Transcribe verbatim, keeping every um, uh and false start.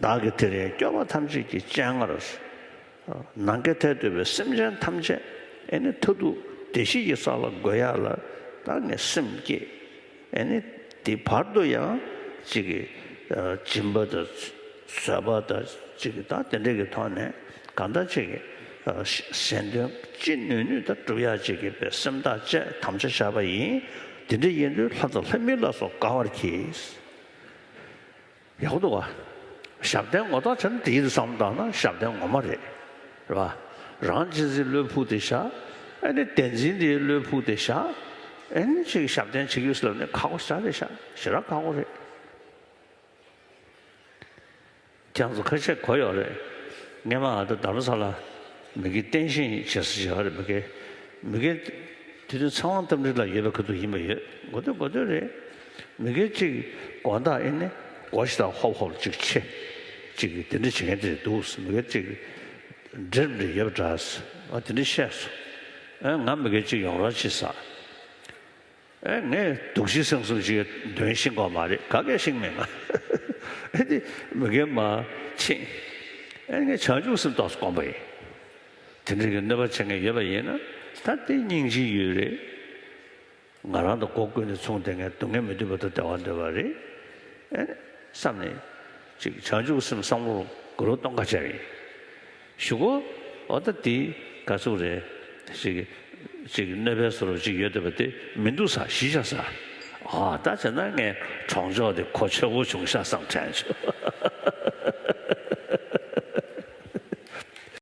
བདག་གིས་དེ་རིང་སྐྱོབ་པ་ཐམས་ཅད་ཀྱི་སྤྱན་སྔར། ནམ་མཁའི་མཐས་གཏུགས་པའི་སེམས་ཅན་ཐམས་ཅད་ཨེ་ནི་མཐར་ཐུག་བདེ་སྐྱིད་ཀྱི་ས་ལ་འགོད་ཡག་ལ་ད་ངས་སེམས་བསྐྱེད། ཨེ་ནི་དེ་བར་དུ་ཡང་ཅིག་གི་སྦྱིན་པ་དང་བཟོད་པ་དང་ཅིག་གི་ད་དེ་འདྲས་ཀྱི་ཐོག་ནས་གང་ལྟར་ཅིག་གི་གཞན་དོན་ཅི་ནུས་ནུས་ད་སྒྲུབ་ཡག་ཅིག་གི་པའི་སེམས་ཐག་བཅད་དམ་བཅའ་བཞག་པ་ཡིན། དེ་འདྲ་ཡིན་དུས་ལྷ་དང་ལྷ་མིན་ལ་སོགས་དགའ་བར་གྱིས། ཡག་པོ་འདུག་བ། ཞབས་བརྟན་ངོ་ཐོག་བྱས་ན་དེ་ཡིན་དུ་བསམ་བཏང་ན་ཞབས་བརྟན་ངོ་མ་རེད། རེད་བ། རང་གཅེས་འཛིན་བློས་ཕུག་སྟེ་བཞག་ཨེ་ནི་བདེན་འཛིན་དེ་བློས་ཕུག་སྟེ་བཞག་ཨེ་ནི་ཅིག་ཞབས་བརྟན་བྱེད་ཀྱི་ཡོད་ཟེར་ལབ་ནས་ཁག་པོ་ཞེ་དྲག་རེད་ཤག་ཞེ་དྲག་ཁག་པོ་རེད། ཁྱེད་ཚོ་ཁ་ཤས་གོ་ཡོད་རེད། སྔས་མ་ང་ཚོ་རྡ་རམ་ས་ལ་མི་དགེ་བསྟན་ཞིང་ཞེས་ཟེར་བ་རེད། མི་དགེ་མི་དགེ་དེ་དུས་ཚེ་དབང་རྟ་མགྲིན་ལགས་ཡོད་པའི་ཁ་ཐུག་ཡིན་པ་ཡོད། གོ་ཐོས་གོ་ཐོས་རེད། མི་དགེ་གཅིག་དགོང་དག་ཨེ་ནི་སྒོ་ཞིག་དང་ཧོབ་ཧོབ་ཅིག་ཕྱེ། ཅིག་དེ་འདྲ་བྱེད་མཁན་དེ་འདུག་མི་དགེ་གཅིག་འདྲེ་འདྲ་ཡོད་པ་འདྲ། ཨ་དེ་འདྲ་བཤད་སོང་། ཨ་ང་མི་དགེ་གཅིག་ཡོང་རོགས་བྱེད་ཟེར། ཨེ་ངས་དུག་ཤིང་སེང་གསུམ་ཞིག་འདོན་ཤེས་ཀྱི་མ་རེད། ག་གེ་ཤེས་ཀྱི་མེད་ང་། ཨེ་དེ་མི་དགེ་མར་ཕྱིན། ཨེ་ངས་བྱང་ཆུབ་སེམས་ཏོག་ཙམ་སྒོམ་པ་ཡིན། དེ་འདྲ་གི་གནོད་པ་བྱེད་མཁན་ཡོད་པ་ཡིན་ན་ད་དེ་སྙིང་རྗེའི་ཡུལ་རེད། ང་རང་དང་སྒོ་ཀུན་ནས་མཚུངས་བསྡད་མཁན་སྡུག་བསྔལ་མི་འདོད་པ་དང་བདེ་བ་འདོད་པ་རེད། ཨེ་བསམ་ནས་ཅིག་བྱང་ཆུབ་སེམས་བསམ་བློ་དགུ་ལོ་སྟོང་ཁ་བྱས་ཡིན། གཞུག་གུ་འོ་ད་འདི་ག་ཚོད་རེད། ཅིག་ཅིག་གནོད་པའི་བཟོ་འདྲ་ཅིག་ཡོད་བསྡད་པ་དེ་མི་འདུག་ས། གཞི་བཞག་ས། ཨ་ད་བྱས་ན་ངས་གྲོང་ཆོག་དེ་གོ་ཆོད་པོ་བྱུང་ཤག་བསམ་དྲན་བྱུང་།